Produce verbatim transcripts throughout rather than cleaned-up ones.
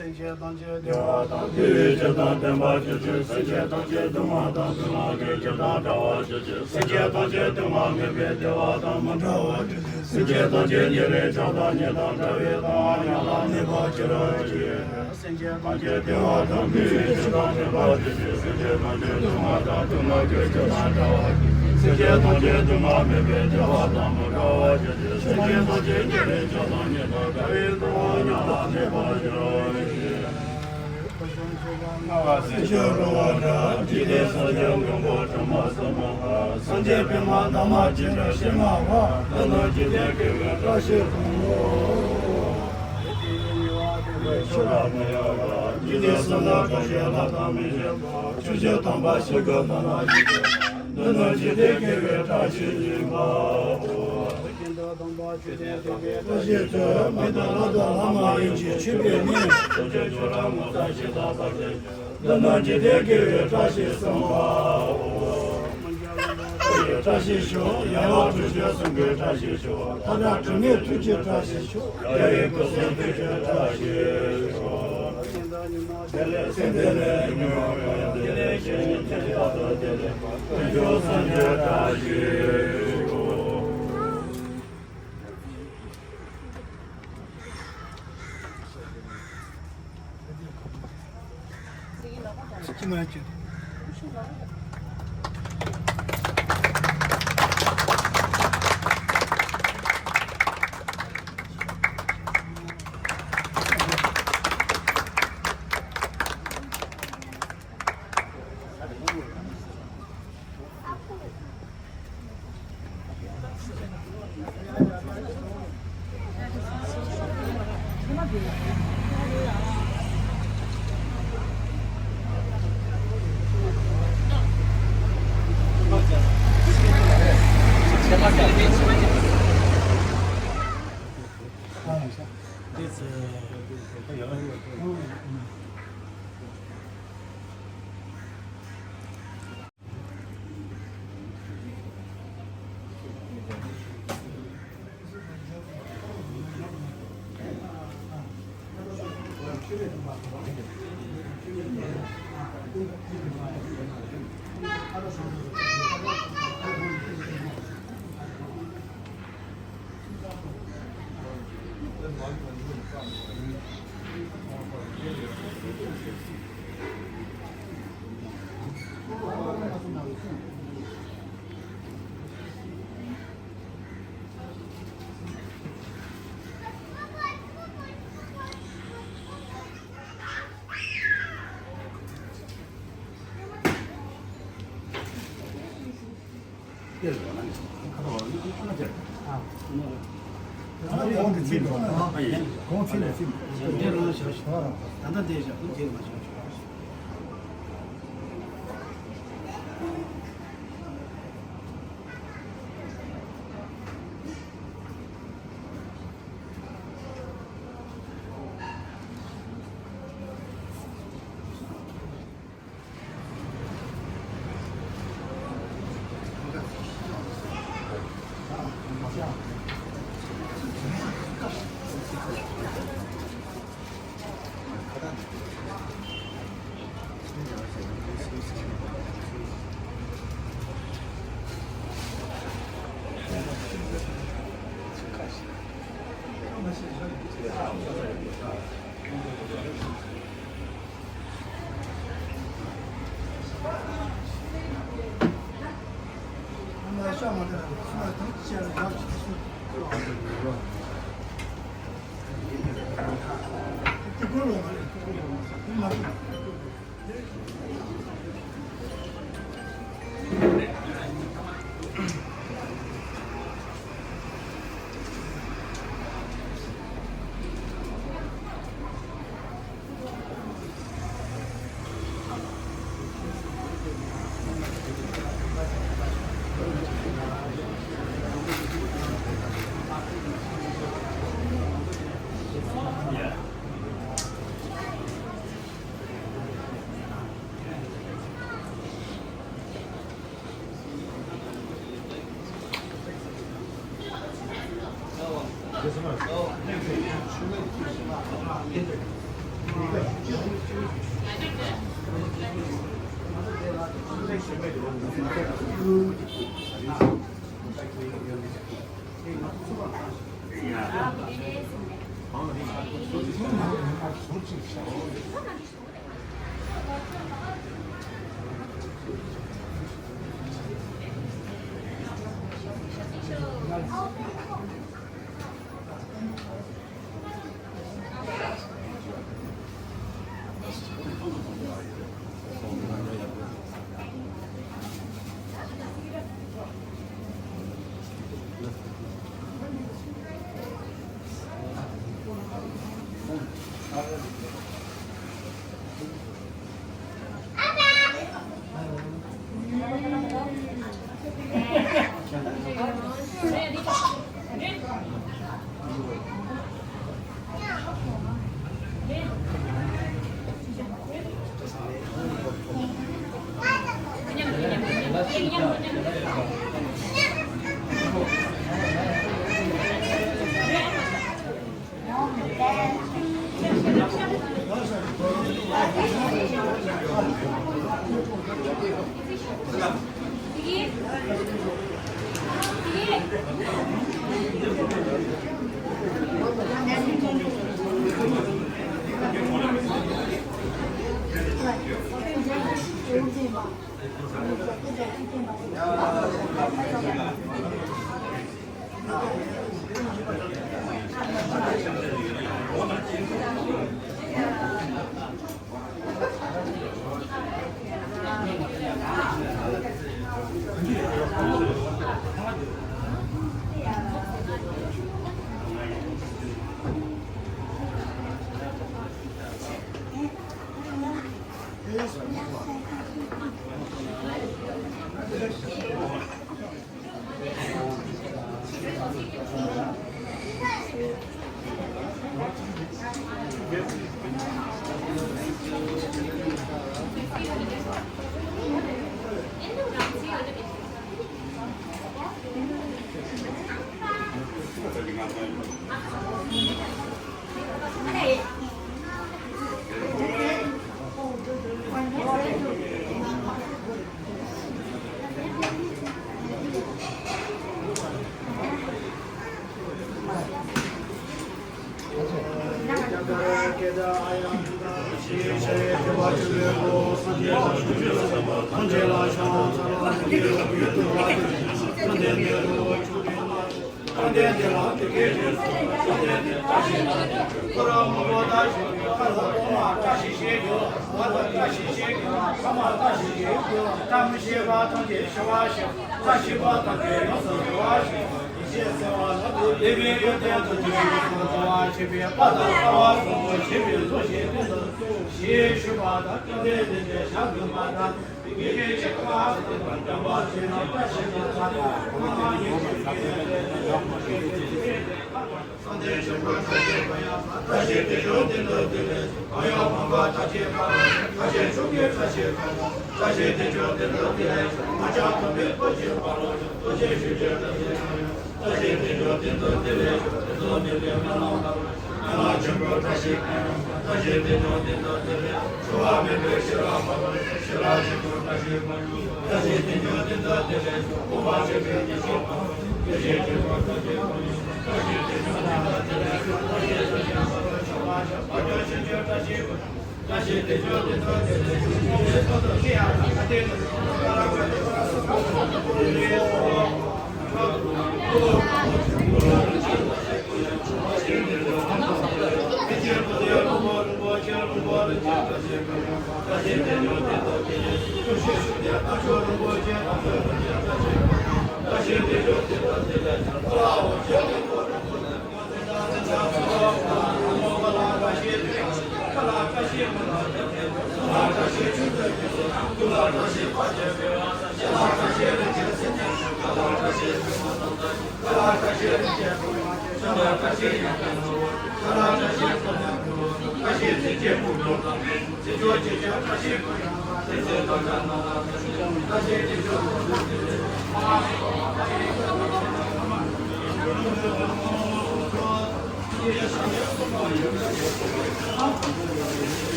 སེམས་ཅན་ཐམས་ཅད་བདེ་བ་དང་བདེ་བའི་ཕྱིར་དང་ལྡན་པར་གྱུར་ཅིག་སེམས་ཅན་ཐམས་ཅད་སྡུག་བསྔལ་དང་སྡུག་བསྔལ་གྱི་རྒྱུ་དང་བྲལ་བར་གྱུར་ཅིག་སེམས་ཅན་ཐམས་ཅད་སྡུག་བསྔལ་མེད་པའི་བདེ་བ་དང་མི་འབྲལ་བར་གྱུར་ཅིག་སེམས་ཅན་ཐམས་ཅད་ཉེ་རིང་ཕྱོགས་དང་ཉེ་དང་བྲལ་བའི་དང་མཉམ་ལ་གནས་པར་གྱུར་ཅིག་སེམས་ཅན་ཐམས་ཅད་བདེ་བ་དང་བདེ་བའི་ཕྱིར་དང་ལྡན་པར་གྱུར་ཅིག་སེམས་ཅན་ཐམས་ཅད་སྡུག་བསྔལ་དང་སྡུག་བསྔལ་གྱི་རྒྱུ་དང་བྲལ་བར་གྱུར་ཅིག་སེམས་ཅན་ཐམས་ཅད་སྡུག་བསྔལ་མེད་པའི་བདེ་བ་དང་མི་འབྲལ་བར་གྱུར་ཅིག་སེམས་ཅན་ཐམས་ཅད་ཉེ་རིང་ཕྱོགས་དང་ཉེ་དང་བྲལ་བའི་དང་མཉམ་ལ་གནས་པར་གྱུར་ཅིག་སེམས་ཅན་རོལ་པ་འདྲ། འཇིག་རྟེན་སངས་རྒྱས་མགོན་པོ་སྒྲོལ་མ་སོགས་མང་ལ། སངས་རྒྱས་པདྨ་འདབ་མ་ཅན་དྲག་ཤེས་ལྔ་པ། ཀུན་ཏུ་འཇིག་རྟེན་དགེ་བའི་བཀྲ་ཤིས་དང་། ཆོས་རབ་མི་གཡོ་བ། འཇིག་རྟེན་སུམ་མདོ་དྲུག་ཞི་ལྷ་དང་མི་མཇལ་བ། ཆོས་ཀྱི་དམ་པ་ཞི་རྒོད་དང་ལ་ཞི་བ། ཀུན་ཏུ་འཇིག་རྟེན་དགེ་བའི་བཀྲ་ཤིས་སྦྱིན་པའོ། བཀྲ་ཤིས་ཆོས། མི་ལྡན་ལྷ་དང་ལྷ་མ་ཡིན་གྱི་ཆོས་པའི་གནས། ཐུགས་རྗེ་ཆོས་རབ་ངོ་མཚར་ཞིང་དག་པ་ཅན། ཀུན་ཏུ་འཇིག་རྟེན་དགེ་བའི་བཀྲ་ཤིས་སམ་པའོ། བཀྲ་ཤིས་ཤོག་ཡན་ལག་དྲུག་ཅུ་གསུམ་གྱི་བཀྲ་ཤིས་ཤོག་མཐའ་དག་དྲི་མེད་ཐུགས་ཀྱི་བཀྲ་ཤིས་ཤོག་རྒྱལ་བའི་སྐུ་གསུང་ཐུགས་ཀྱི་བཀྲ་ཤིས་ཤོག་དེ་ལས་སེམས་དེ་ལས་ཉོན་མོངས་དེ་ལས་གཞན་ཉིད་དེ་ལས་བར་དོ་དེ་ལས་ཀུན་འབྱུང་སངས་རྒྱས་བཀྲ་ཤིས་ཤོག་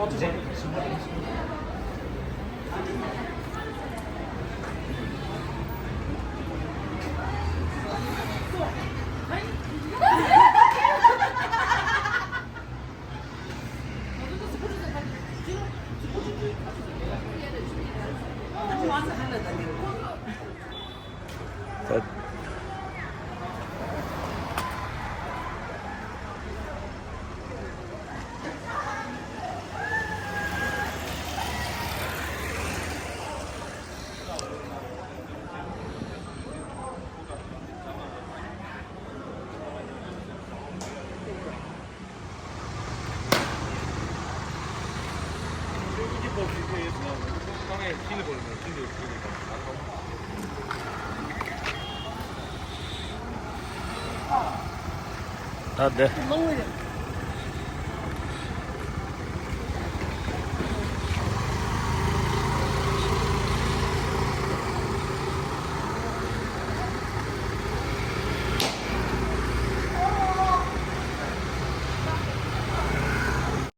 ད་འདི།